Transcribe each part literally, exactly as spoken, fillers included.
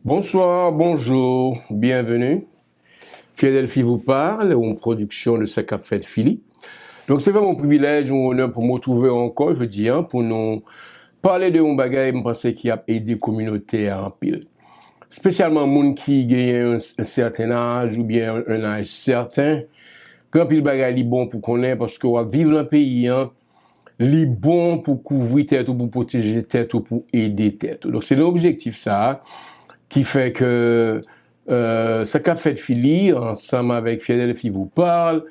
Bonsoir, bonjour, bienvenue. Fidèle Fille vous parle, yon pwodiksyon de Sa k ap fèt Fili. Donk, se vrèman yon privilèj, yon onè pou m retwouve w ankò jodi a, pou nou pale de yon bagay m panse ki ap ede kominote a anpil. Espesyalman moun ki genyen yon, yon sèten aj oubyen yon, yon aj sèten. Gen anpil bagay li bon pou konnen paske w ap viv nan peyi an, li bon pou kouvri tèt ou, pou pwoteje tèt ou, pou ede tèt ou. Donk, se nan objektif sa a ki fè ke, euh, Sa k ap fèt Fili, ansanm avèk Fidèle Fille vous parle,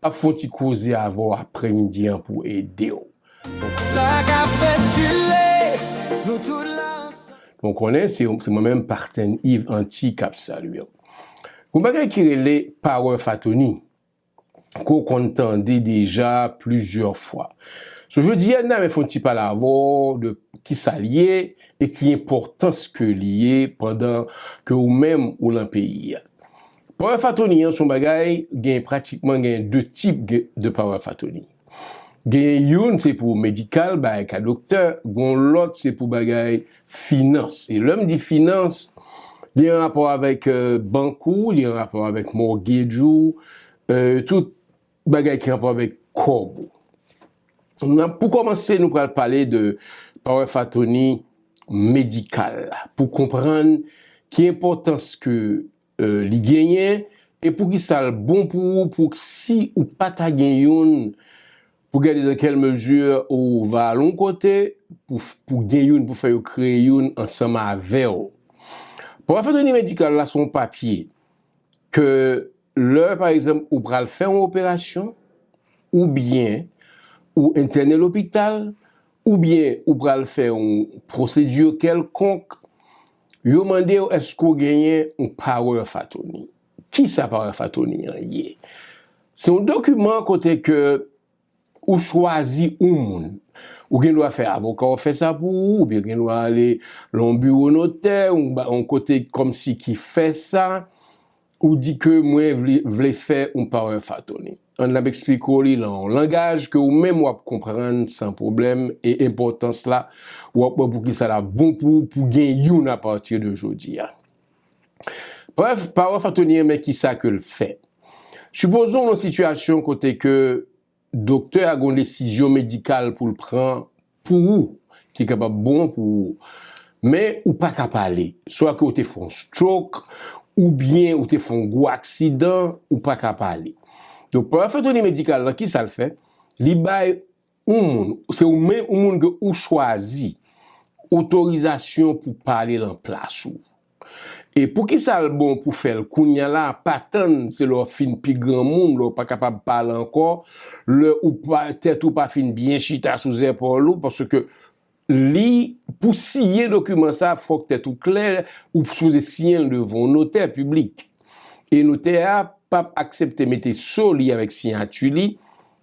ap fè yon ti koze avè w aprèmidi an pou ede w. Sa k ap fèt Fili, nou tout la ansanm. Bon, konnen se, se mwen menm, Parten Yves Anti, k ap salye w. Yon bagay ki rele Power Fatoni, ke w konn tande deja plizyè fwa. So, jodi a, n ap fè yon ti pale avè w de kisa l ye e ki enpòtans ke li ye pandan ke ou menm ou lan peyi a. Power Fatoni an se yon bagay, gen pratikman gen de tip de Power Fatoni. Gen youn se pou medikal, bagay ka doktè, gen lòt se pou bagay finans. E lè m di finans, li an rapò avèk, euh, bank ou, li an rapò avèk mortgage ou, euh, tout bagay ki an rapò avèk kòb ou. Nan, pou kòmanse, nou pral pale de Power Fatoni medikal la, pou konprann ki enpòtans ke, euh, li genyen e poukisa l bon pou ou, pou si ou pa ta gen youn, pou gade dans quelle mesure ou va al yon kote, pou, pou gen youn, pou fè yo kreye youn ansanm avè w. Power Fatoni medikal la se yon papye ke lè, pa egzanp, ou pral fè yon operasyon, oubyen ou entène lopital, oubyen ou pral fè yon pwosedi kèlkonk, yo mande w èske w genyen yon Power Fatoni. Kisa Power Fatoni an ye? Se yon dokiman kote ke ou chwazi yon moun. Ou gen dwa fè avoka w fè sa pou ou, oubyen gen dwa ale lan yon biwo notè, yon ba-, yon kote kòmsi ki fè sa, ou di ke mwen vle, vle fè yon Power Fatoni. Ann ap eksplike w li lan yon langaj ke ou menm w ap konprann san pwoblèm e enpòtans la, w ap wè poukisa l ap bon pou ou pou gen youn apati de jodi a. Brèf, Power Fatoni an, men kisa ke l fè. Sipoze w nan sitiyasyon kote ke doktè a gen yon desizyon medikal pou l pran pou ou, ki kapab bon pou ou. Men ou pa ka pale. Swa ke ou te fè yon stroke, oubyen ou te fè yon gwo aksidan, ou pa ka pale. Donk, Power Fatoni medikal lan, kisa l fè? Li bay yon moun, se ou menm, yon moun ke ou chwazi, otorizasyon pou pale lan plas ou. E poukisa l bon pou fè l kounye a la, pa tann se lè w fin pi granmoun, lè w pa kapab pale ankò, lè ou pa, tèt ou pa fin byen chita sou zèpòl ou, paske li, pou siyen dokiman sa, fòk tèt ou klè, ou sipoze siyen l devan yon notè piblik. E notè a p ap aksepte mete so li avèk siyati li,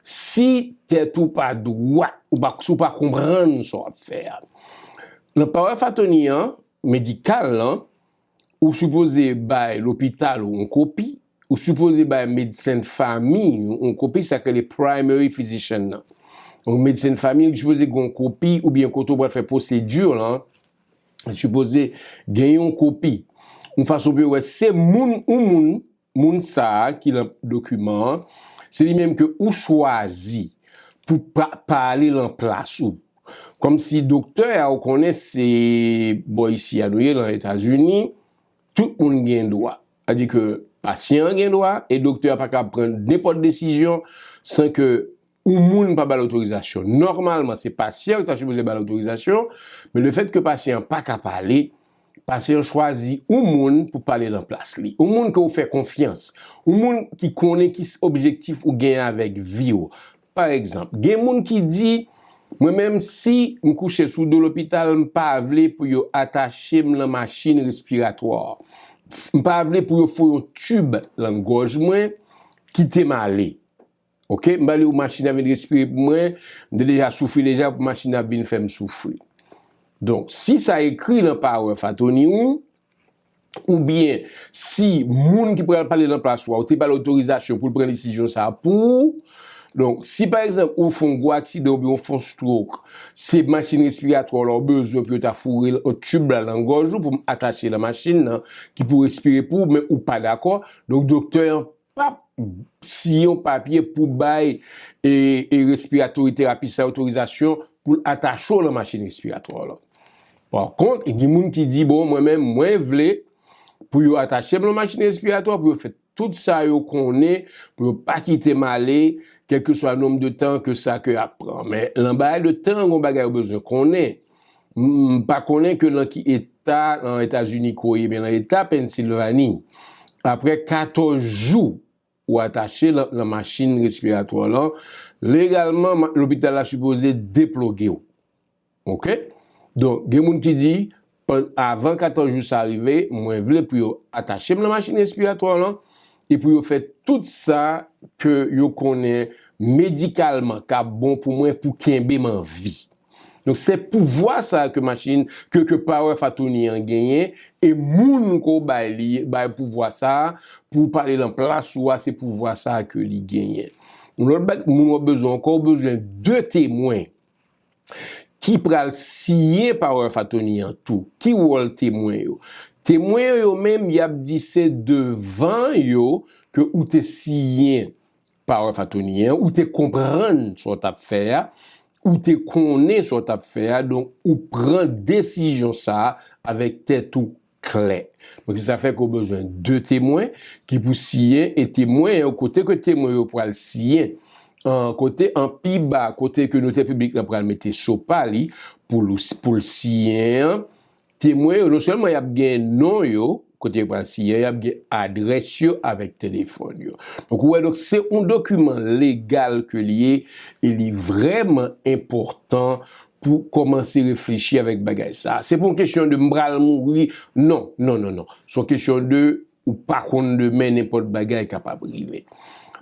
si tèt ou pa dwat, ou pa, si w pa konprann sa w ap fè a. Nan Power Fatoni an, medikal lan, ou sipoze bay lopital ou yon kopi, ou sipoze bay medsen fanmi yon kopi, sa k rele primary physician nan. Donk, medsen fanmi, li sipoze gen yon kopi, oubyen kote w pral fè pwosedi lan, li sipoze gen yon kopi. Yon fason pou yo wè se moun, yon moun, moun sa a ki lan dokiman an, se li menm ke ou chwazi pou pa, pale lan plas ou. Kòmsi doktè a, ou konnen se bò isi a nou ye, lan Etazini, tout moun gen dwa. Sètadi ke pasyan an gen dwa, e doktè a pa ka pran nenpòt desizyon san ke yon moun pa ba l otorizasyon. Nòmalman, se pasyan ki ta sipoze ba l otorizasyon, men lefètke pasyan an pa ka pale, pasyan an chwazi yon moun pou pale lan plas li. Yon moun ke w fè konfyans. Yon moun ki konnen ki objektif ou genyen avèk vi w. Pa egzanp, gen moun ki di, mwen menm, si m kouche sou do lopital, m pa vle pou yo atache m lan machin respiratwa. M pa vle pou yo fè yon tib lan gòj mwen, kite m ale. Oke? M pa vle pou machin nan vin respire pou mwen, m te deja soufri deja, pou machin nan vin fè m soufri. Donk, si sa ekri lan Power Fatoni ou, oubyen si moun ki pral pale lan plas ou a, ou te ba l otorizasyon pou l pran desizyon sa a pou ou, Donk, si pa egzanp ou fè yon gwo aksidan oubyen ou fè yon stroke, se machin respiratwa w la ou bezwen pou yo ta foure yon tib la nan gòj ou pou atache nan machin nan ki pou respire pou ou, men ou pa dakò. Donk, doktè an p ap siyen yon papye pou bay e, e respiratory therapist la otorizasyon pou l atache w nan machin respiratwa w la. Pa kont, gen moun ki di, bon, mwen menm, mwen vle pou yo atache m nan machin respiratwa, pou yo fè tout sa yo konnen, pou yo pa kite m ale, kèlkeswa nonb de tan ke sa ke y ap pran. Men, nan bagay de tan, gon bagay yo bezwen konnen. M pa konnen ke nan ki eta, nan Etazini ke w ye, men nan eta Pennsilvani, apre katòz jou ou atache nan, nan machin respiratwa w lan, legalman, ma- lopital la sipoze deploge w. Oke? Donk, gen moun ki di, avan katòz jou sa rive, mwen vle pou yo atache m nan machin respiratwa w lan, e pou yo fè tout sa ke yo konnen medikalman k ap bon pou mwen pou kenbe m an vi. Donk, se pouvwa sa ke machin, ke, ke power of attorney an genyen, e moun ke w bay li, bay pouvwa sa pou pale nan plas ou a, se pouvwa sa ke li genyen. Yon lòt bagay, moun w ap bezwen ankò, w bezwen de temwen ki pral siyen power of attorney an tou. Ki wòl temwen yo? Temwen yo, yo menm, y ap di se devan yo ke ou te siyen power of attorney an, ou te konprann sa w t ap fè a, ou te konnen sa w t ap fè a, donk ou pran desizyon sa a avèk tèt ou klè. Donk, se sa fè ke w bezwen de temwen ki pou siyen, e temwen yo, kote ke temwen yo pral siyen, an, kote an pi ba, kote ke notè piblik la pral mete so pa li pou l, pou l siyen an, temwen yo, non sèlman y ap gen non yo, kote yo pral siyen, y ap gen adrès yo avèk telefòn yo. Donk, ou wè, donk, se yon dokiman legal ke li ye, e li vrèman enpòtan pou kòmanse reflechi avèk bagay sa. Se pa yon kesyon de m pral mouri. Non, non, non, non. Se yon kesyon de ou pa konn demen, nenpòt bagay kapab rive.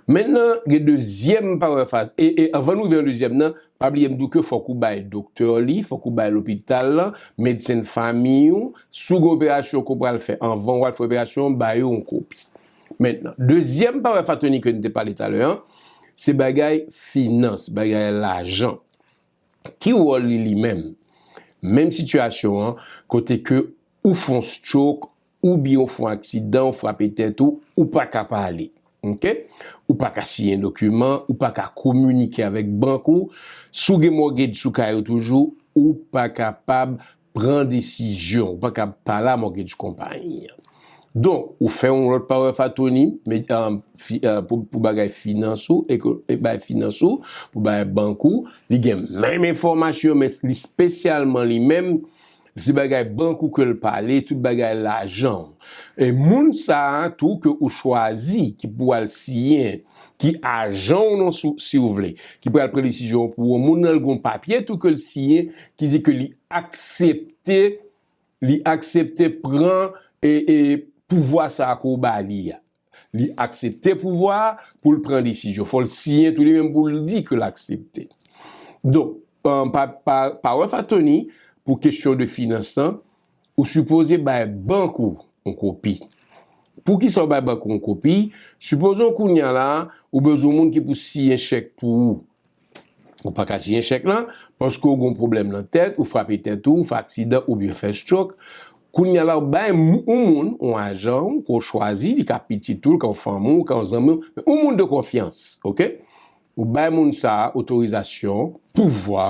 Mentnan, gen dezyèm power of at-, e, e anvan nou rive nan dezyèm nan, pa bliye m di w ke fòk ou bay doktè li, fòk ou bay lopital lan, medsen fanmi w, si w gen operasyon ke w pral fè, anvan w al fè operasyon an, ba yo yon kopi. Mentnan, dezyèm power of attorney ke n te pale talè an, se bagay finans, bagay lajan. Ki wòl li, li menm? Menm sitiyasyon an, kote ke ou fè yon stroke, oubyen ou fè yon aksidan, ou frape tèt ou, ou pa ka pale. Oke? Ou pa ka siyen dokiman, ou pa ka kominike avèk bank ou. Si w gen mortgage sou kay ou toujou, ou pa kapab pran desizyon, ou pa ka pale a mortgage konpayi an. Donk, ou fè yon lòt power of attorney, men, um, fi- uh, pou, pou bagay finans ou, e ke- e bagay finans ou, pou bagay bank ou, li gen menm enfòmasyon, men li espesyalman li menm, se bagay bank ou ke l pale, tout bagay lajan. E moun sa a tou ke ou chwazi, ki pou al siyen, ki ajan w non, si, si w vle, ki pral pran desizyon pou ou, moun nan l gen yon papye tou ke l siyen, ki di ke li aksepte, li aksepte pran e, e pouvwa sa a ke w ba li a. Li aksepte pouvwa a pou l pran desizyon. Fò l siyen tou li menm pou l di ke l aksepte. Donk, pa, pa, pa, power of attorney pou kesyon de finans lan, ou sipoze bay bank ou yon kopi. Poukisa w bay bank ou yon kopi? Sipozon kounye a la, ou bezwen yon moun ki pou siyen chèk pou ou. Ou pa ka siyen chèk lan, paske w gen yon pwoblèm nan tèt, ou frape tèt ou, ou fè aksidan, oubyen fè stroke. Kounye a la, ou bay yon moun, yon ajan ke w chwazi, li ka pitit ou, li ka yon fanmi w, li ka yon zanmi w, men yon moun de konfyans, oke? Ou bay moun sa a otorizasyon, pouvwa,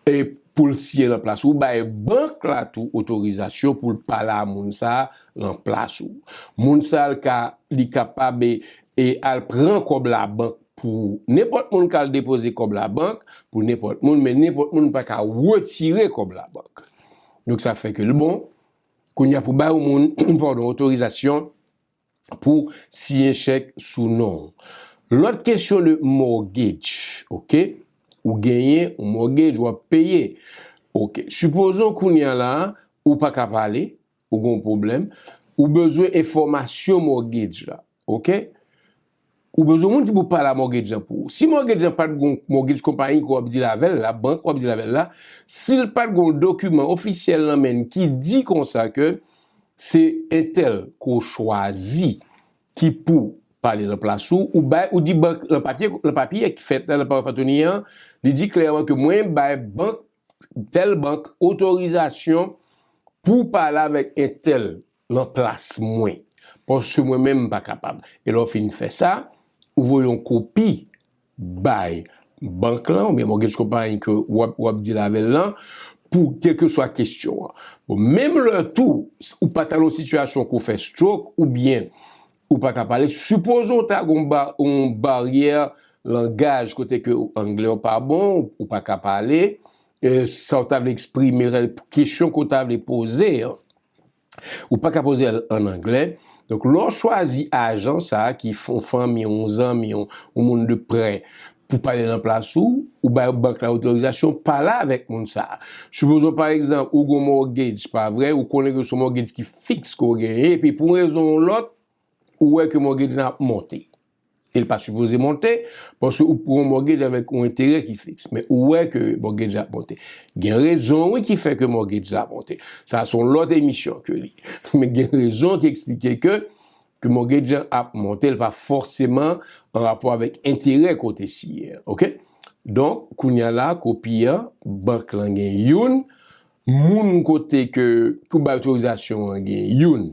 e pou l siyen nan plas ou, ou bay bank la tou otorizasyon pou l pale a moun sa a nan plas ou. Moun sa a, l ka, li kapab e, e al pran kòb labank pou ou. Nenpòt moun ka al depoze kòb labank pou nenpòt moun, men nenpòt moun pa ka retire kòb labank. Donk, sa fè ke l bon. Kounye a pou bay yon moun, padon, otorizasyon pou siyen chèk sou non w. Lòt kesyon de mortgage, oke? Ou genyen yon mortgage, w ap peye. Oke. Sipozon kounye a la, ou pa ka pale, ou gen yon pwoblèm, ou bezwen enfòmasyon mortgage la, oke? Ou bezwen moun ki pou pale a mortgage lan pou ou. Si mortgage lan pa t gen yon mortgage konpayi ke w ap deal avè l la, bank w ap deal avè l la, si l pa t gen yon dokiman ofisyèl nan men l ki di konsa ke se entèl ke w chwazi ki pou pale nan plas ou, ou bay, ou di bank, nan papye, nan papye ki fèt la, nan Power of Attorney an, li di klèman ke mwen bay bank, tèl bank, otorizasyon pou pale avèk entèl nan plas mwen. Paske mwen menm m pa kapab. E lè w fin fè sa, ou voye yon kopi bay bank lan, oubyen mortgage company ke w ap, w ap deal avè l lan, pou kèlkeswa kesyon an. Bon, menm lè tou, ou pa t nan yon sitiyasyon ke w fè stroke, oubyen ou pa ka pale, sipoze w ta gen yon ba-, yon baryè langaj kote ke anglè w pa bon, ou pa ka pale, e, sa w ta vle eksprime, kesyon ke w ta vle poze an, ou pa ka poze l an anglè. Donk, lè w chwazi ajan sa a ki f-, yon fanmi, yon zanmi, yon, yon moun de prè pou pale nan plas ou, ou bay bank la otorizasyon pale avèk moun sa a. Sipoze, pa egzanp, ou gon mortgage, pa vre, ou konnen ke se yon mortgage ki fiks ke w genyen, epi pou yon rezon ou lòt, ou wè ke mortgage la ap monte. E l pa sipoze monte, paske ou pran yon mortgage avèk yon enterè ki fiks. Men ou wè ke mortgage la ap monte. Gen rezon, wi, ki fè ke mortgage la ap monte. Sa se yon lòt emisyon ke li. Men gen rezon ki eksplike ke, ke mortgage la ap monte, l pa fòseman an rapò avèk enterè kote siyen an, oke? Donk, kounye a la, kopi an, bank lan gen youn, moun kote ke, ke w bay otorizasyon an gen youn,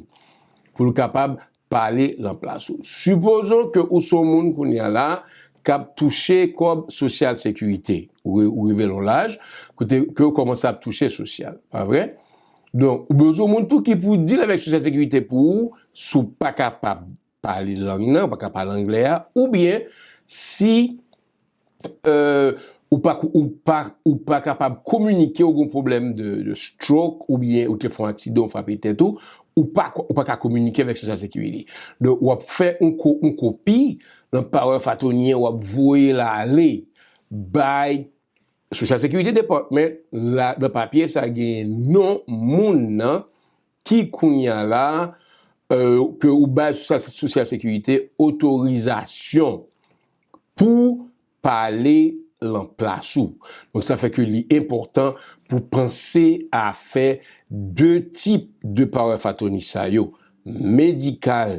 pou l kapab pale nan plas ou. Sipozon ke ou se yon moun kounye a la k ap touche kòb sosyal sekirite. Ou, ou rive nan yon laj, kote ke w kòmanse ap touche sosyal, pa vre? Donk, ou bezwen yon moun tou ki pou deal avèk sosyal sekirite pou ou, si w pa kapab pale lang nan, ou pa ka pale anglè a, oubyen si, euh, ou pa, ou pa, ou pa kapab kominike, ou gen pwoblèm de, de stroke, oubyen ou te fè yon aksidan, ou frape tèt ou, ou pa, ou pa ka kominike avèk Social Security. Donk, w ap fè yon ko-, yon kopi nan Power of Attorney an, w ap voye l ale bay Social Security Department, la, nan papye sa genyen non moun nan, ki kounye a la, euh, ke ou bay Social, Social Security otorizasyon pou pale lan plas ou. Donk, sa fè ke li enpòtan pou panse a fè de tip de Power of Attorney sa yo, medikal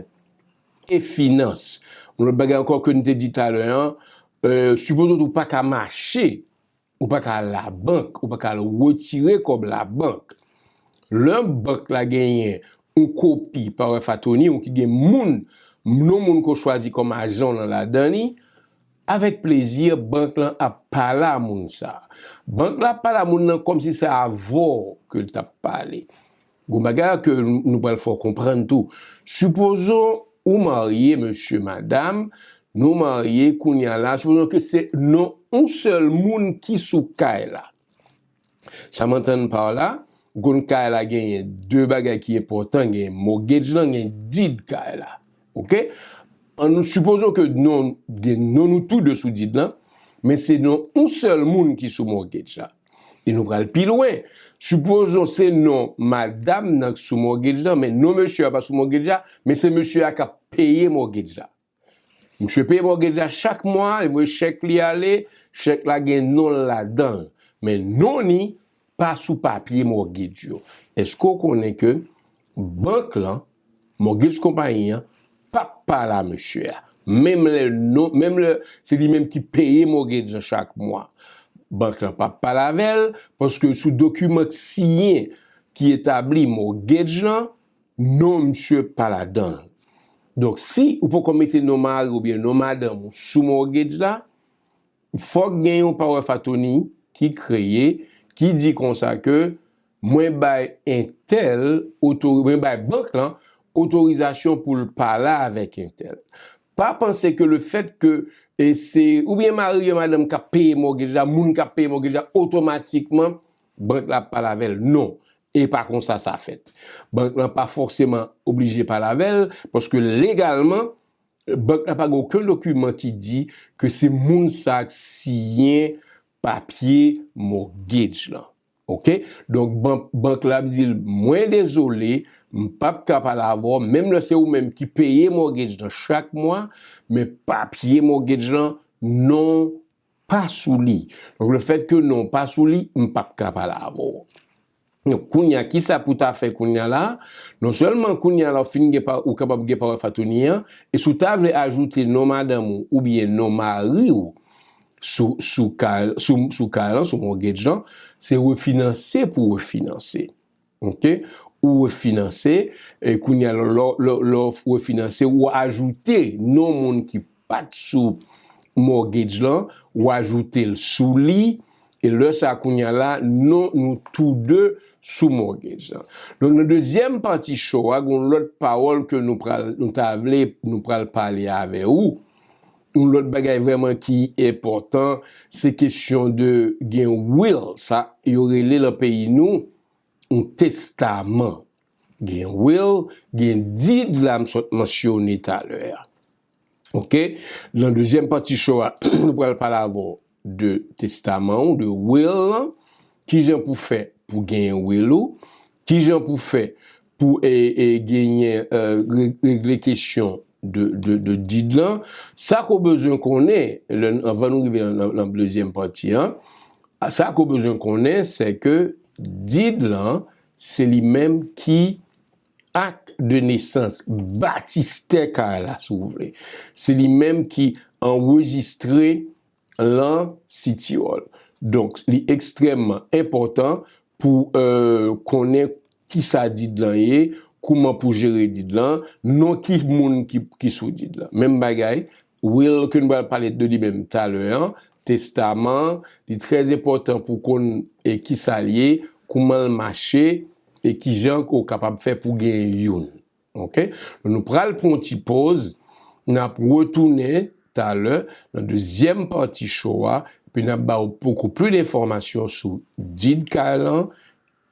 e finans. Yon lòt bagay ankò ke nou te di talè an, euh, sipoze ou pa ka mache, ou pa ka al labank, ou pa ka al retire kòb labank. Lè bank la genyen yon kopi Power of Attorney ou ki gen moun, non moun ke w chwazi kòm ajan w lan ladan li, avèk plezi, bank lan ap pale a moun sa. Bank la ap pale a moun nan kòmsi se avè w ke l t ap pale. Gon bagay la ke nou pral fè w konprann tou. Sipozon ou marye, mesye, madam, nou marye kounye a la, sipozon ke se non yon sèl moun ki sou kay la. Sa m antann pa la, gon kay la genyen de bagay ki enpòtan, genyen mortgage lan, genyen deed kay la. Oke? An nou sipozon ke non, gen non nou tou de sou deed lan, men se non yon sèl moun ki sou mortgage la. E nou pral pi lwen. Sipozon se non madam nan k sou mortgage lan, men non mesye a pa sou mortgage la, men se mesye a k ap peye mortgage la. Misye peye mortgage la chak mwa, li voye chèk li ale, chèk la gen non l ladan l. Men non li pa sou papye mortgage yo. Èske w konnen ke bank lan, mortgage konpayi an, p ap pale a mesye a? Menm lè non, menm lè se li menm ki peye mortgage lan chak mwa, bank lan p ap pale avè l, paske sou dokiman k siyen ki etabli mortgage lan, non misye pa ladan l. Donk, si ou poko mete non mari oubyen non madanm ou sou mortgage la, fòk gen yon Power of Attorney ki kreye, ki di konsa ke mwen bay entèl, oto-, mwen bay bank lan otorizasyon pou l pale avèk entèl. Pa panse ke le fèt ke, e, se oubyen mari oubyen madanm k ap peye mortgage la, moun k ap peye mortgage la, otomatikman, bank la ap pale avè l. Non. E pa konsa sa fèt. Bank lan pa fòseman oblije pale avè l, paske legalman, bank la pa gen okenn dokiman ki di ke se moun sa k siyen papye mortgage lan. Oke? Donk, bank, bank la ap di l, mwen dezole, m p ap ka pale avè w, menm lè se ou menm ki peye mortgage lan chak mwa, men papye mortgage lan, non pa sou li. Donk, le fèt ke non pa sou li, m p ap ka pale avè w. Donk, kounye a, kisa pou ta fè kounye a la? Non sèlman kounye a la, ou fin gen pa, ou kapab gen pawòl Fatoni an, e si w ta vle ajoute non madanm ou oubyen non mari w sou, sou kay, sou, sou kay lan, sou mortgage lan, se refinanse pou refinanse. Ok? Ou refinanse, e kounye a, lè, lè, lè w refinanse, ou ajoute non moun ki pa t sou mortgage lan, ou ajoute l sou li, e lè sa a kounye a la, non nou tou de sou mortgage lan. Donk, nan dezyèm pati show a, gen yon lòt pawòl ke nou pral, nou ta vle, nou pral pale avè ou. Yon lòt bagay vrèman ki enpòtan, se kesyon de gen will, sa yo rele lan peyi nou, yon testaman. Gen will, gen deed la m sot mansyone talè a. Ok? Nan dezyèm pati show a, nou pral pale avè w de testaman ou, de will lan, kijan pou fè pou genyen will ou, kijan pou fè pou e, e, genyen, e, re- regle kesyon de, de, de deed lan. Sa ke w bezwen konnen, lè, anvan nou rive nan, nan, nan dezyèm pati an, sa ke w bezwen konnen, se ke deed lan, se li menm ki acte de naissance, batistè kay la, si w vle. Se li menm ki anrejistre lan City Hall. Donk, li ekstrèmman enpòtan pou, e, konnen kisa deed lan ye, kouman pou jere deed lan, non ki moun ki, ki sou deed lan. Menm bagay, will ke nou pral pale de li menm talè an, testaman, li trè enpòtan pou konn, e, kisa l ye, kouman l mache, e kijan ke w kapab fè pou genyen youn. Ok? Nou pral pran yon ti poz, n ap retounen talè nan dezyèm pati show a, epi n ap ba w beaucoup plus d'informations sou deed kay lan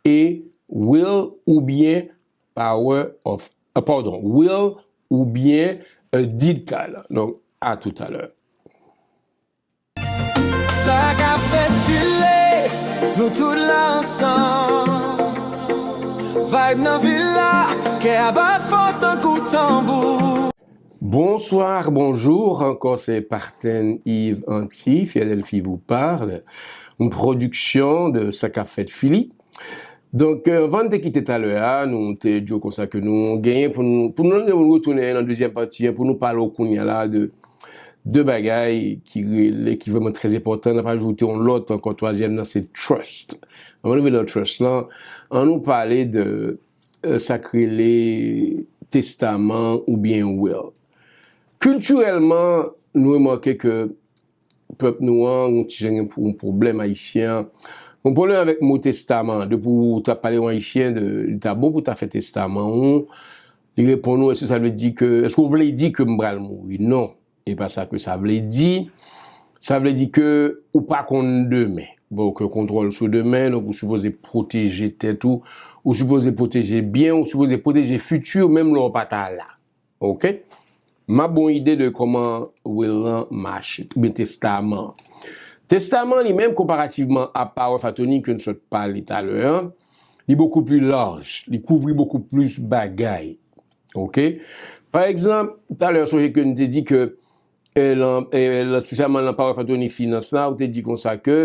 e will oubyen power of, e, pardon, will oubyen, e, deed kay lan. Donk, a toutalè. Sa k ap fèt file, nou tout la ansanm. Vibe nan vil la, kè a bat fò tankou tanbou. Bonsoir, bonjour, encore c'est Parten Yves Anti, Philadelphie vous parle, une production de Sa k ap fèt file. Donk, e, anvan n te kite talè a, nou te di w konsa ke nou genyen pou nou, pou nou retounen nan dezyèm pati an, pou nou pale w kounye a la de de bagay ki rele, ki vrèman trè enpòtan. N ap ajoute yon lòt ankò, twazyèm nan, se trust. Anvan nou rive nan trust lan, ann nou pale de, e, sa k rele testaman oubyen will. Kiltirèlman, nou remake ke pèp nou an, yon ti jan gen yon pwoblèm, Ayisyen an, yon pwoblèm avèk mo testaman. Depi w ta pale yon Ayisyen de, li ta bon pou ta fè testaman ou, li reponn ou, èske sa vle di ke, èske w vle di ke m pral mouri? Non. E pa sa ke sa vle di. Sa vle di ke ou pa konn demen. Bon, ke kontwòl sou demen, donk ou sipoze pwoteje tèt ou, ou sipoze pwoteje byen, ou sipoze pwoteje fiti, menm lè w pa ta la. Ok? M ap ba w ide de kòman will lan mache, oubyen testaman. Testaman li menm, konparativman a power of attorney ke n sot pale talè an, li beaucoup plus large, li kouvri beaucoup plus bagay. Ok? Pa egzanp, talè, sonje ke n te di ke, e, lan, e, lan, espesyalman lan power of attorney finans la, ou te di konsa ke,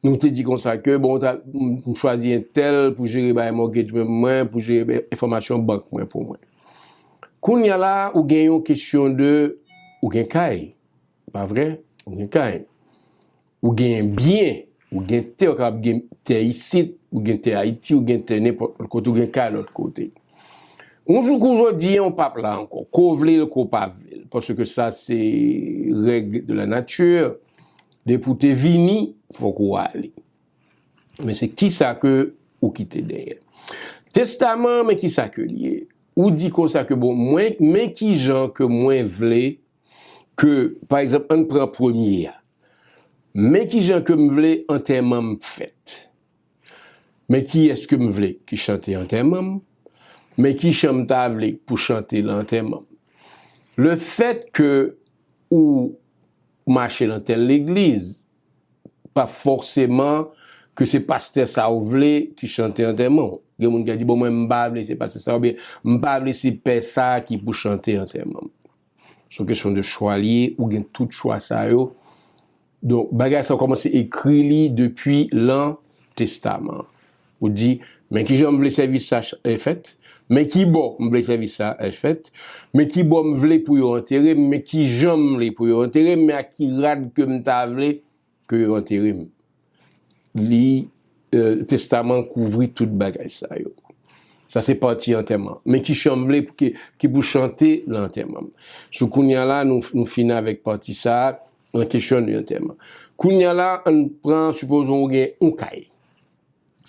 nou te di konsa ke, bon, ta, m, m chwazi entèl pou jere bay mortgage mwen, mwen, pou jere bay enfòmasyon bank mwen pou mwen. Kounye a la, ou gen yon kesyon de, ou gen kay, pa vre? Ou gen kay. Ou gen byen, ou gen tè, ou kapab gen tè isit, ou gen tè Ayiti, ou gen tè nenpòt lòt kote, ou gen kay lòt kote. Yon jou kou jodi a, ou p ap la ankò. Ke w vle l, ke w pa vle l. Paske sa se règ de la nature. Depi w te vini, fòk ou ale. Men se kisa ke ou kite dèyè. Testaman, men kisa ke li ye. Ou di konsa ke, bon, mwen, men kijan ke mwen vle ke, pa egzanp, ann pran premye a. Men kijan ke m vle antèman m fèt. Men kiyès ke m vle ki chante antèman m. Men kijan m ta vle pou chante lan antèman m. Lefèt ke ou mache lan tèl legliz, pa fòseman ke se pastè sa ou vle ki chante antèman w. Gen moun ki di, bon, mwen, m pa vle se pastè sa, oubyen m pa vle se pè sa ki pou chante antèman m. Se yon kesyon de chwa li ye, ou gen tout chwa sa yo. Donk, bagay sa, ou kòmanse ekri li depi lan testaman. Ou di, Men ki jan m vle sèvis sa ch- eh, fèt. Men ki bò m vle sèvis sa eh, fèt. Men ki bò m vle pou yo antere m. Men ki jan m vle pou yo antere m. Men ak ki rad ke m ta vle ke yo antere m. Li, eh, testaman kouvri tout bagay sa yo. Sa se pati antèman. Men ki chan m vle pou ki, ki pou chante nan antèman m. Sou kounye a la, nou, nou fini avèk pati sa a, nan kesyon de antèman. Kounye a la, ann pran, sipozon ou gen yon kay.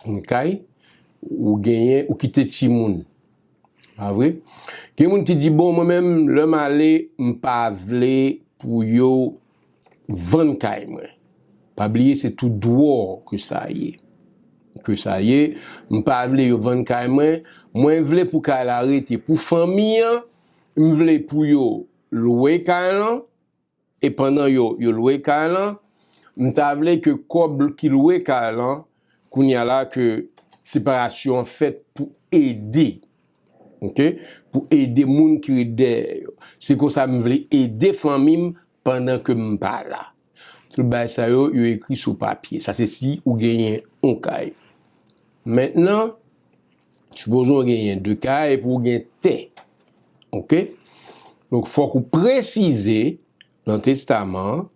Yon kay, ou genyen, ou kite timoun. Pa vre? Gen moun ki di, bon, mwen menm, lè m ale, m pa vle pou yo vann kay mwen. Pa bliye, se tou dwò ke sa ye. Ke sa ye, m pa vle yo vann kay mwen. Mwen vle pou kay la rete pou fanmi an. M vle pou yo lwe kay lan. E pandan yo, yo lwe kay lan, m ta vle ke kòb ki lwe kay lan, kounye a la ke separasyon an fèt pou ede. Ok? Pou ede moun ki ret dèyè yo. Se konsa m vle ede fanmi m pandan ke m pa la. Tout bagay sa yo, yo ekri sou papye. Sa se si ou genyen yon kay. Mentnan, sipozon ou genyen de kay epi ou gen tè. Ok? Donk, fòk ou presize nan testaman an,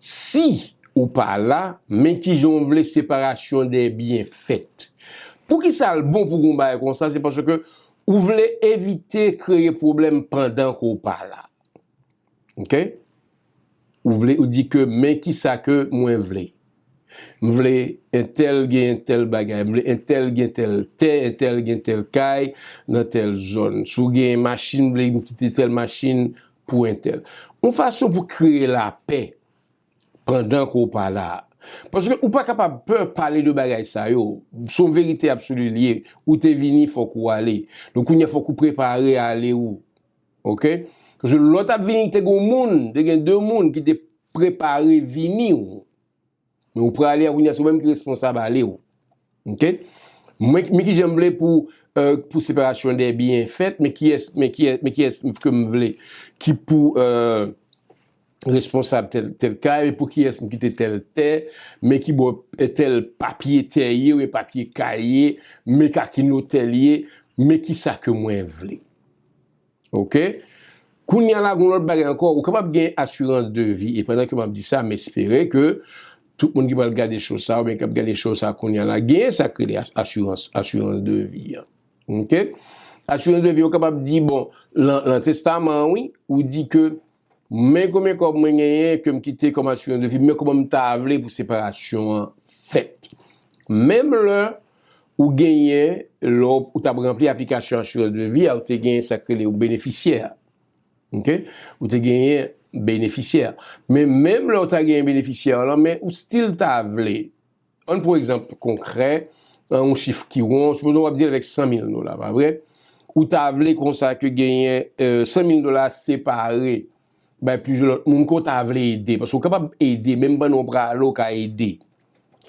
si ou pa la, men kijan w vle separasyon dè byen fèt. Poukisa l bon pou gen yon bagay konsa? Se paske ou vle evite kreye pwoblèm pandan ke w pa la. Ok? Ou vle, ou di ke men kisa ke mwen vle. M vle entèl gen entèl bagay, m vle entèl gen tèl tè, entèl gen tèl kay nan tèl zòn. Si w gen machin, m vle m kite tèl machin pou entèl. Yon fason pou kreye lapè pandan ke w pa la. Paske ou pa kapab pè pale de bagay sa yo. Se yon verite absoli li ye. Ou te vini, fòk ou ale. Donk, kounye a fòk ou prepare ale ou. Ok? Paske lè w t ap vini, te gen yon moun, te gen de moun ki te prepare vini w. Men ou prale a kounye a, se ou menm ki responsab ale w. Ok? Mwen, men kijan m vle pou, euh, pou separasyon dè byen fèt, men kiyès, men kiyès, men kiyès ke m vle ki pou, euh, responsab tèl, tèl kay, men pou kiyès m kite tèl tè, men ki bò, eh, tèl papye tè ye, oubyen papye kay ye, men ka ki notè l ye, men kisa ke mwen vle. Ok? Kounye a la, gen yon lòt bagay ankò, ou kapab gen asirans de vi. E pandan ke m ap di sa, m espere ke tout moun ki pral gade show sa, oubyen k ap gade show sa kounye a la, gen sa k rele as- asirans, asirans de vi an. Ok? Asirans de vi, ou kapab di, bon, lan, lan testaman an, wi, ou di ke men konbyen kòb mwen genyen ke m kite kòm asirans de vi, men kòman m ta vle pou separasyon an fèt. Menm lè ou genyen, lè w t ap ranpli aplikasyon asirans de vi a, ou te genyen sa k rele yon benefisyè. Ok? Ou te genyen benefisyè. Men menm lè w ta genyen benefisyè lan, men ou still ta vle. Ann pran egzanp konkrè, yon chif ki won, sipozon w ap deal avèk san mil dola, pa vre? Ou ta vle konsa ke genyen, euh, san mil dola separe bay plizyè lòt moun ke w ta vle ede. Paske w kapab ede, menm pandan w prale, w ka ede.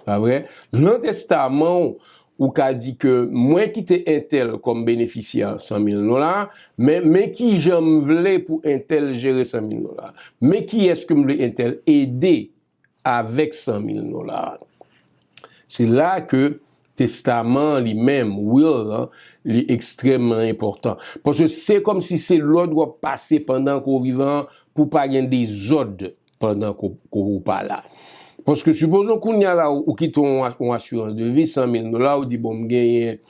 Pa vre? Lan testaman w, ou ka di ke mwen kite entèl kòm benefisyè san mil dola, men, men kijan m vle pou entèl jere san mil dola. Men kiyès ke m vle entèl ede avèk san mil dola. Se la ke testaman an li menm, will lan, li ekstrèmman enpòtan. Paske se kòmsi se lòd w ap pase pandan ke w vivan pou pa gen dezòd pandan ke w, ke w pa la. Paske sipozon kounye a la, ou, ou kite yon, yon asirans de vi, san mil dola, ou di, bon, m genyen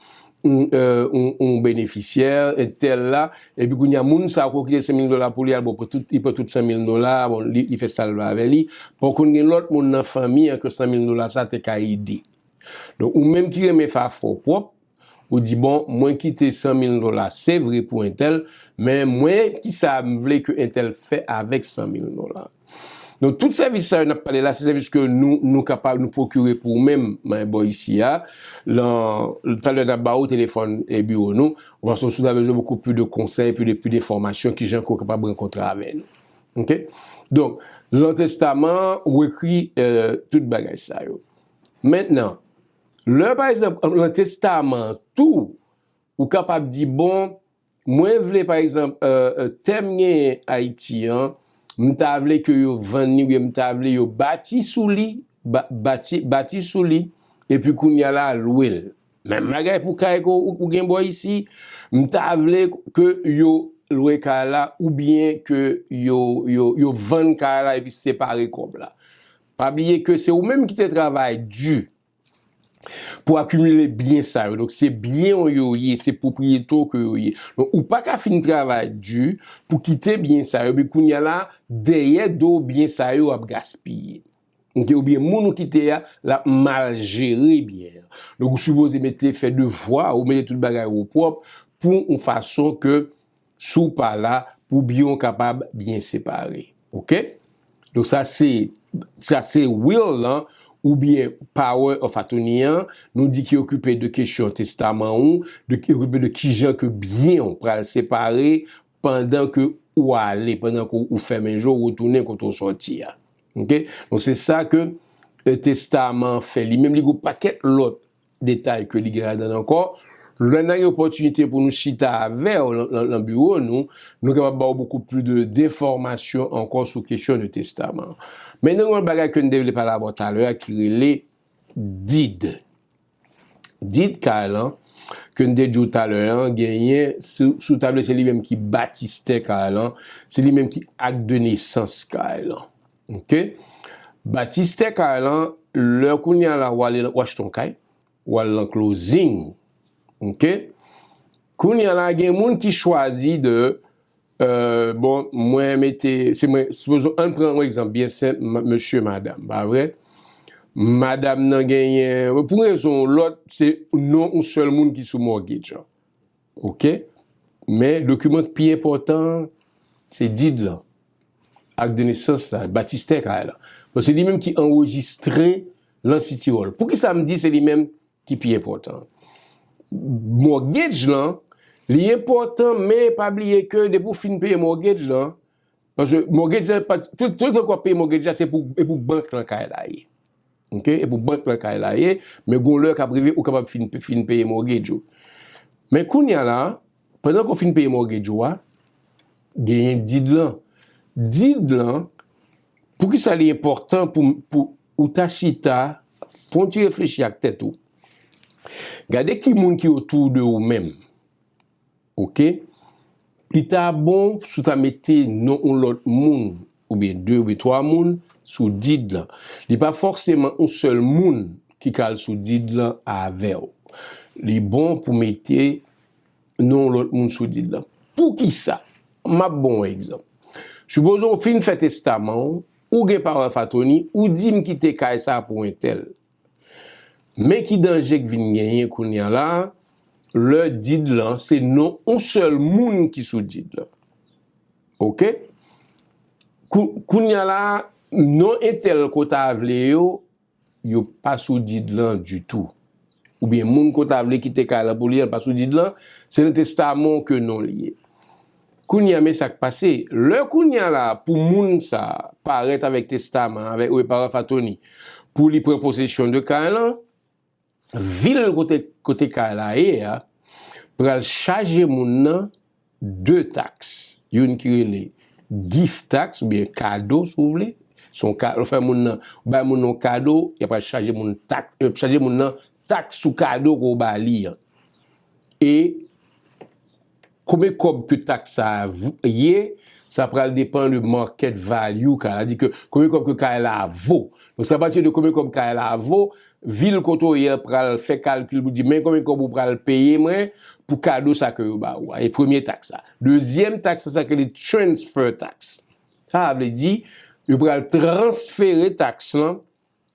yon, euh, yon, yon benefisyè, entèl la, epi kounye a, moun sa a ke w kite san mil dola pou li, al, bon, pran tout, li pran tout san mil dola, bon, li, li fè sa l vle avè li. Bon, konn gen lòt moun nan fanmi an ke san mil dola sa te ka ede. Donk, ou menm ki renmen fè afè w pwòp, ou di, bon, mwen kite san mil dola, se vre pou entèl, men mwen, kisa m vle ke entèl fè avèk san mil dola? Donk, tout sèvis sa yo n ap pale la, se sèvis ke nou, nou kapab, nou pwokire pou ou menm, men bò isi a. Lan, talè n ap ba ou telefòn e biwo nou, ou fason si w ta bezwen beaucoup plus de conseils, plus de, plus d'informations, kijan ke w kapab rankontre avè nou. Ok? Donk, lan testaman an, ou ekri, euh, tout bagay sa yo. Mentnan, lè, pa egzanp, lan testaman an tou, ou kapab di, bon, mwen vle, pa egzanp, euh, euh, tè m genyen Ayiti an, m ta vle ke yo vann li, oubyen m ta vle yo bati sou li, ba- bati, bati sou li, epi kounye a la, lwe l. Menm bagay pou kay ke w, ou gen bò isi, m ta vle ke yo lwe kay la oubyen ke yo, yo, yo vann kay la epi separe kòb la. Pa bliye ke se ou menm ki te travay di pou akimile byen sa yo. Donk, se byen w yo ye, se pwopriyete w ke yo ye. Donk, ou pa ka fin travay di pou kite byen sa yo, epi kounye a la, dèyè do w byen sa yo ap gaspiye. Ok, oubyen moun ou kite a, l ap mal jere byen an. Donk, ou sipoze mete, fè devwa, ou mete tout bagay ou pwòp pou yon fason ke si w pa la, pou byen w kapab byen separe. Ok? Donk, sa se, sa se will lan, oubyen power of attorney an, nou di ki okipe de kesyon testaman ou, de, ki okipe de kijan ke byen w pral separe pandan ke ou ale, pandan ke ou fèmen je w, ou retounen kote w sòti a. Ok? Donk, se sa ke, e, testaman an fè. Li menm, li gen yon pakèt lòt detay ke li gen ladan l ankò. Lè n a gen opòtinite pou nou chita avè w lan, lan, lan biwo nou, nou kapab ba w beaucoup plus de, d'informations ankò sou kesyon de testaman. Men nou gen yon bagay ke n te vle pale avè w talè a ki rele deed. Deed kay lan, ke n te di w talè a, genyen, si, si w ta vle, se li menm ki batistè kay lan, se li menm ki ak de nesans kay lan. Ok? Batistè kay lan, lè kounye a la, w ale, w achte yon kay, w al lan closing. Ok? Kounye a la, gen moun ki chwazi de, euh, bon, mwen mete, se mwen, sipoze, ann pran yon egzanp byen senp, ma-, mesye, madanm, pa vre? Madanm nan genyen, pou rezon ou lòt, se non yon sèl moun ki sou mortgage an. Ok? Men dokiman ki pi enpòtan an, se deed lan. Ak de nesans la, batistè kay lan. Paske li menm ki anrejistre lan City Hall. Poukisa m di se li menm ki pi enpòtan? Mortgage lan, li enpòtan, men pa bliye ke depi w fin peye mortgage lan, paske mortgage lan, pa, tout, tout tan w ap peye mortgage la, se pou, e pou bank lan kay la ye. Ok? E pou bank lan kay la ye, men gon lè k ap rive, ou kapab fin, fin peye mortgage ou. Men kounye a la, pandan ke w fin peye mortgage ou a, genyen deed lan. Deed lan, poukisa li enpòtan pou, pou ou ta chita, fè yon ti reflechi ak tèt ou. Gade ki moun ki otou de ou menm. Ok? Li ta bon si w ta mete non yon lòt moun, oubyen de oubyen twa moun, sou deed lan. Li pa fòseman yon sèl moun ki ka al sou deed lan avè w. Li bon pou mete non yon lòt moun sou deed lan. Poukisa? M ap ba w yon egzanp. Sipoze w fin fè testaman w, ou gen power of attorney, ou di m kite kay sa pou entèl. Men ki danje k vin genyen kounye a la, lè deed lan, se non yon sèl moun ki sou deed lan. Ok? Kou-, kounye a la, non entèl ke w ta vle yo, yo pa sou deed lan ditou. Oubyen moun ke w ta vle kite kay lan pou li an pa sou deed lan, se nan testaman w ke non li ye. Kounye a, men sa k pase. Lè kounye a la, pou moun sa a parèt avèk testaman, avèk, wi, power of attorney, pou li pran posesyon de kay lan, vil kote, kote kay la ye a, pral chaje moun nan de taks. Youn ki rele gift tax, oubyen kado, si w vle. Se yon ka-, lè w fè moun nan, ou bay moun nan yon kado, y ap pral chaje moun taks, y ap chaje moun nan taks sou kado ke w ba li an. E konbyen kòb ke taks sa a v-, ye, sa pral depann de market value kay la. Di ke konbyen kòb ke kay la vo. Donk, se apati de konbyen kòb kay la vo, vil kote w ye a pral fè kalkil pou di, men konbyen kòb ou pral peye mwen pou kado sa ke yo ba ou a. E premye taks la. Dezyèm taks la, sa ki rele transfer tax. Sa vle di, yo pral transfere taks lan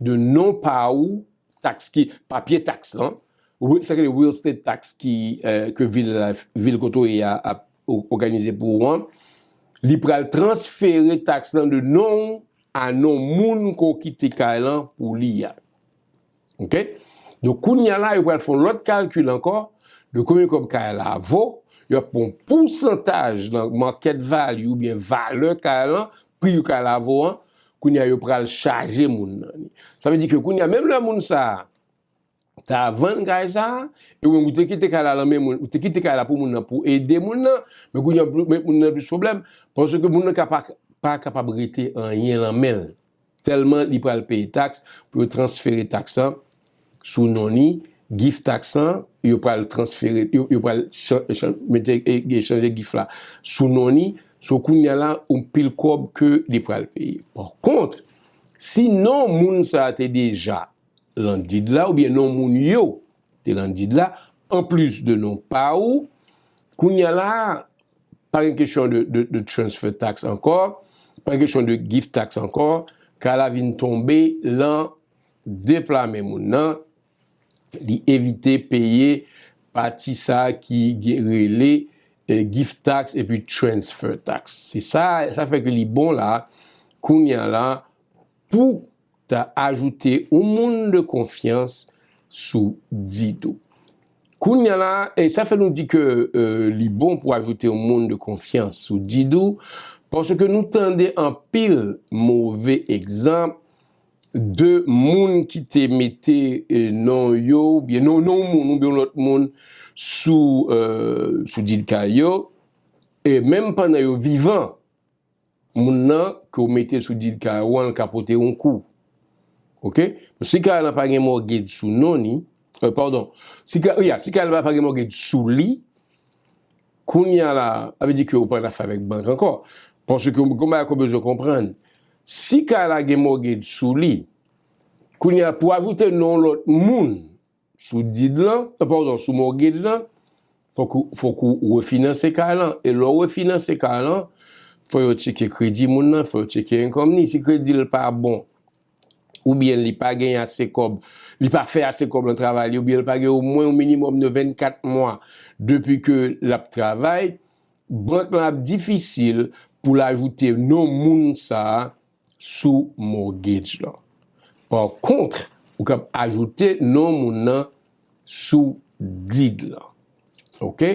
de non pa ou, taks ki, papye taks lan, wi, sa ki rele real estate tax ki, eh, ke vil la, vil kote w ye a ap o-, òganize pou ou an, li pral transfere taks lan de non w a non moun ke w kite kay lan pou li a. Ok? Donk, kounye a la, yo pral fè yon lòt kalkil ankò de konbyen kòb kay la vo, y ap pran yon pousantaj nan market value oubyen valè kay lan, pri kay la vo an, kounye a yo pral chaje moun nan li. Sa vle di ke kounye a, menm lè moun sa a ta vann kay sa a, e ou menm ou te kite kay la nan men moun, ou te kite kay la pou moun nan, pou ede moun nan, men kounye a, men moun nan plis pwoblèm, paske moun nan ka pa, pa kapab rete anyen nan men l. Tèlman li pral peye taks, pou yo transfere taks lan sou non li, gift tax lan, yo pral transfere, yo, yo pral chan- chan- mete e- e- chanje gift la sou non li. So kounye a la, yon pil kòb ke li pral peye. Pa kont, si non moun sa a te deja lan did la, oubyen non moun yo te lan did la, anplis de non pa ou, kounye a la, pa gen kesyon de, de, de transfer tax ankò, pa gen kesyon de gift tax ankò, kay la vin tonbe lan de pla men moun nan, li evite peye pati sa ki gen- rele eh, gift tax epi transfer tax. Se sa, sa fè ke li bon la, kounye a la, pou ta ajoute yon moun de konfyans sou did ou. Kounye a la, e sa fè nou di ke eh, li bon pou ajoute yon moun de konfyans sou did ou, paske nou tande anpil move egzanp de moun ki te mete eh, non yo, oubyen non, non moun, oubyen lòt moun sou, eh, sou did kay yo, e menm pandan yo vivan, moun nan ke w mete sou did kay ou an, l ka pote yon kou. Oke? Si kay lan pa gen mortgage sou non li, eh, padon, si kay, ya, si kay lan pa gen mortgage sou li, kounye a la, sa vle di ke ou pa nan afè avèk bank ankò. Paske gon bagay ke w bezwen konprann. Si kay la gen mortgage sou li, kounye a pou ajoute non lòt moun sou did lan, eh, padon, sou mortgage lan, fòk ou, fòk ou refinanse kay lan. E lè w refinanse kay lan, fò yo tcheke kredi moun nan, fò yo tcheke income li. Si kredi l pa bon, oubyen li pa gen ase kòb, li pa fè ase kòb nan travay li, oubyen li pa gen omwen yon minimòm de vennkat mwa depi ke l ap travay, bank lan ap difisil pou l ajoute non moun sa a sou mortgage lan. Pa kont, ou kab ajoute non moun nan sou did lan. Oke?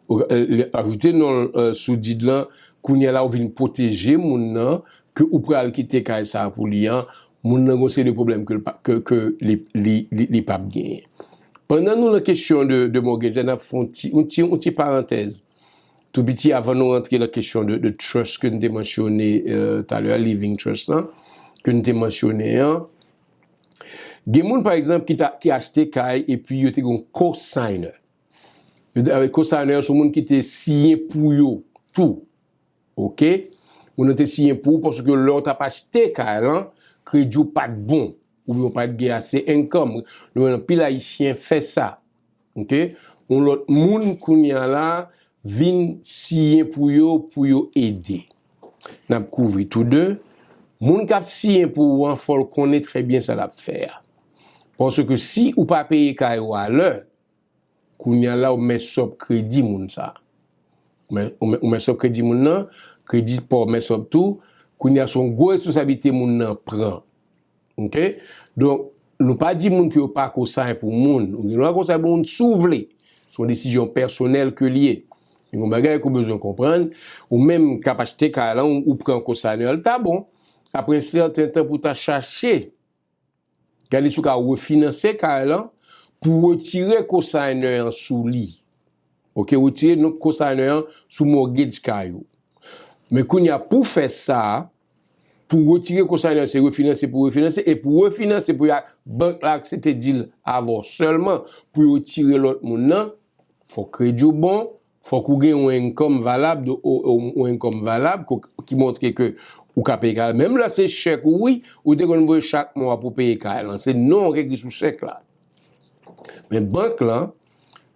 Ou, eh, ajoute non eh, sou did lan, kounye a la ou vin pwoteje moun nan ke ou pral kite kay sa a pou li an, moun nan gon seri de pwoblèm ke, l pa- ke, ke li, li, li, li p ap genyen. Pandan nou nan kesyon de, de mortgage la, n ap fè yon ti, yon ti, yon ti parantèz. Tou piti, avan nou rantre nan kesyon de, de trust ke n te mansyone eh, talè, living trust lan, ke n te mansyone an, gen moun, pa egzanp, ki, ta, ki achte kay epi yo te gen yon co-signer. Yo te- eh, co-signer se yon moun ki te siyen pou yo tou. Oke? Moun nan te siyen pou ou paske lè w t ap achte kay lan, kredi w pa t bon. Oubyen w pa t gen ase income. Nou wè anpil Ayisyen fè sa. Oke? Yon lòt moun kounye a la vin siyen pou yo, pou yo ede. N ap kouvri tou de. Moun k ap siyen pou ou an, fò l konnen trè byen sa l ap fè a. Paske si ou pa peye kay ou a lè, kounye a la ou mess up kredi moun sa. Ou mess up kredi moun nan, kredi pa w mess up tou, kounye a se yon gwo responsablite moun nan pran. Oke? Donk, nou pa di moun pou yo pa co-sign pou moun. Ou gen dwa co-sign pou moun si w vle. Se yon desizyon pèsonèl ke l ye. Gen yon bagay ke w bezwen konprann, ou menm k ap achte kay lan, ou, ou pran co-signer, l ta bon. Apre yon sèten tan pou w ta chache gade si w ka refinanse kay lan pou w retire co-signer an sou li. Oke, retire non co-signer an sou mortgage kay ou. Men kounye a pou w fè sa, pou w retire co-signer an, se refinanse pou w refinanse, e pou w refinanse pou y a, bank la aksepte deal avè w sèlman pou yo retire lòt moun nan, fòk kredi w bon, fòk ou gen yon income valab, de, o- o- yon income valab ko- ki montre ke ou ka peye kay la. Menm lè se chèk ou, wi, ou te konn voye chak mwa pou peye kay lan. Se non w ki ekri sou chèk la. Men bank lan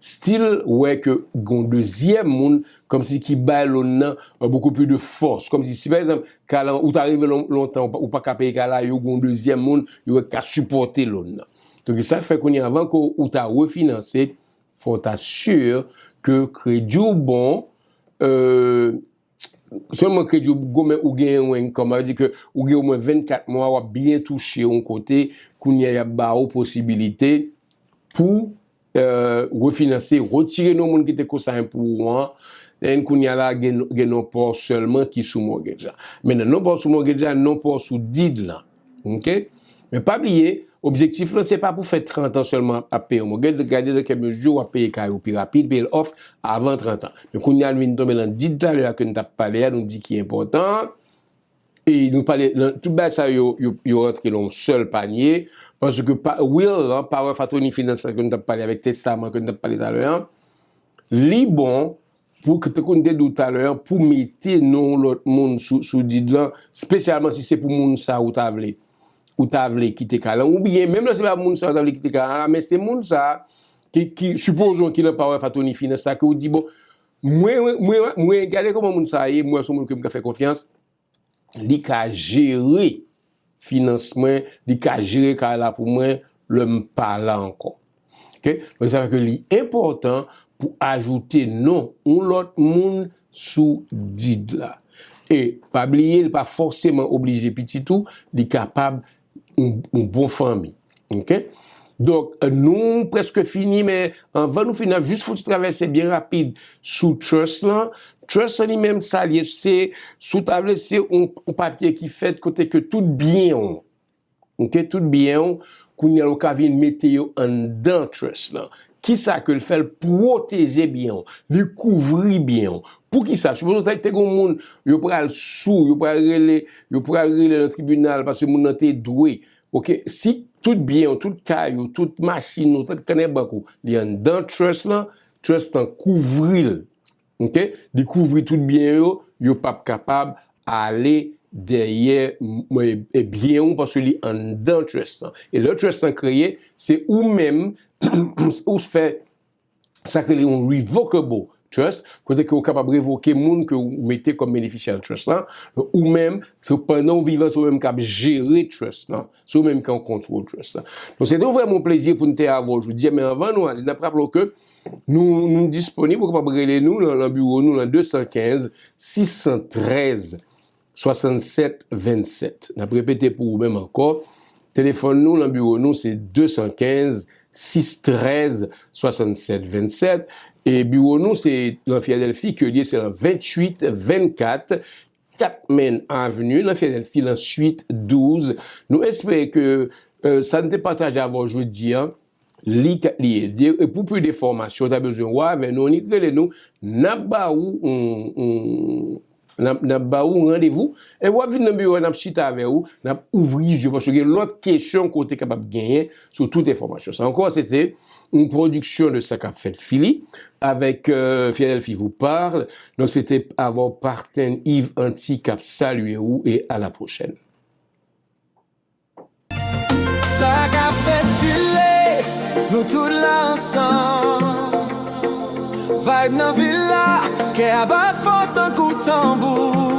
still wè ke gon dezyèm moun kòmsi ki bay loan nan euh, beaucoup plus de force. Kòmsi si pa egzanp kay lan ou ta rive lon- lontan ou pa- ou pa ka peye kay la, yo gon dezyèm moun yo wè ki ka sipòte loan nan. Donk sa fè kounye a, avan ke ou ta refinanse, fò w ta si ke kredi w bon, euh, sèlman kredi w bon men ou gen yon income, sa vle di ke ou gen omwen vennkat mwa, w ap byen touche yon kote, kounye a y ap ba ou posibilite pou euh, refinanse, retire non moun ki te co-sign pou ou an, and kounye a la gen, gen non pa w sèlman ki sou mortgage la. Men nan non pa w sou mortgage la, non pa w sou deed lan. Oke? Men pa bliye, objektif lan se pa pou fè trant an sèlman ap peye yon mortgage, gade nan kèl mezi w ap peye kay ou pi rapid, peye l off avan trant an. Men kounye a nou vin tonbe nan deed talè a ke n t ap pale a, nou di ki enpòtan. E nou pale, nan, tout bagay sa yo, yo, yo rantre nan yon sèl panye, Paske pa, will lan, power of attorney finans lan ke nou t ap pale avèk testaman ke nou t ap pale talè an, li bon pou, tankou n te di w talè an, pou mete non yon lòt moun sou, sou deed lan, espesyalman si se pou moun sa ou ta vle, ou ta vle kite kay lan, oubyen menm lè se pa moun sa ou ta vle kite kay lan, men se moun sa ki, ki, sipozon ki nan power of attorney finans sa, ke ou di, bon, mwen, mwen, mwen, mwen, gade kòman moun sa ye, mwen se yon moun ke m ka fè konfyans, li ka jere finans mwen, li ka jere kay la pou mwen lè m pa la ankò. Ok? Donk, sa fè ke li enpòtan pou ajoute non yon lòt moun sou deed la. E pa bliye, li pa fòseman oblije pitit ou, li kapab yon, yon bon fanmi. Ok? Donk, nou prèske fini, men anvan nou fini, n ap jis fè yon ti travèse byen rapid sou trust lan. Trust lan li menm, sa l ye, se, si w ta vle, se yon, yon papye ki fèt kote ke tout byen w, ok, tout byen w, kounye a ou ka vin mete yo anndan trust lan. Kisa ke l fè? L pwoteje byen w, li kouvri byen w. Poukisa? Sipoze te, te gen moun, yo pral sou, yo pral rele, yo pral rele nan tribinal paske moun nan te dwe. Ok, si tout byen w, tout kay ou, tout machin ou, tout kanè bank ou, li anndan trust lan, trust lan kouvri l. Ok, li kouvri tout byen yo, yo p ap kapab ale dèyè m-, m-, e byen ou paske li anndan trust lan. E lè trust lan kreye, se ou menm, ou fè sa k rele yon revocable trust, kote ke ou kapab revoke moun ke ou mete kòm benefisyè nan trust lan. Donk, ou menm, se pandan ou vivan, se ou menm k ap jere trust lan. Se ou menm ki an kontwòl trust lan. Donk, se te vrèman yon plezi pou n te avè w jodi a, men anvan nou ale, n ap raple w ke nou, nou disponib, ou kapab rele nou nan, nan biwo nou nan de san kenz, sis san trèz, swasannsèt vennsèt. N ap repete pou ou menm ankò. Telefòn nou nan biwo nou se de san kenz, sis trèz, swasannsèt vennsèt. E biwo nou se nan Philadelphie ke l ye, se nan venntuit vennkat Catman Avenue, nan Philadelphie, nan suit douz. Nou espere ke, euh, sa n te pataje avè w jodi a, li ka, li ede. E pou plis enfòmasyon, w ta bezwen wè avè nou, annik rele nou, n ap ba ou yon, yon, n ap, n ap ba ou yon randevou. E w ap vin nan biwo a, n ap chita avè ou, n ap ouvri zye w, paske gen lòt kesyon ke w te kapab genyen sou tout enfòmasyon sa. Ankò, se te yon pwodiksyon de Sa k ap fèt Philly, avec, euh, Philadelphie vous parle. Donk, se te avè w Parten Yves Anti k ap salye ou e à la prochaine. Sa k ap fèt Philly, nou tout la ansanm. Vibe nan vil la, kè a bat fò tankou tanbou.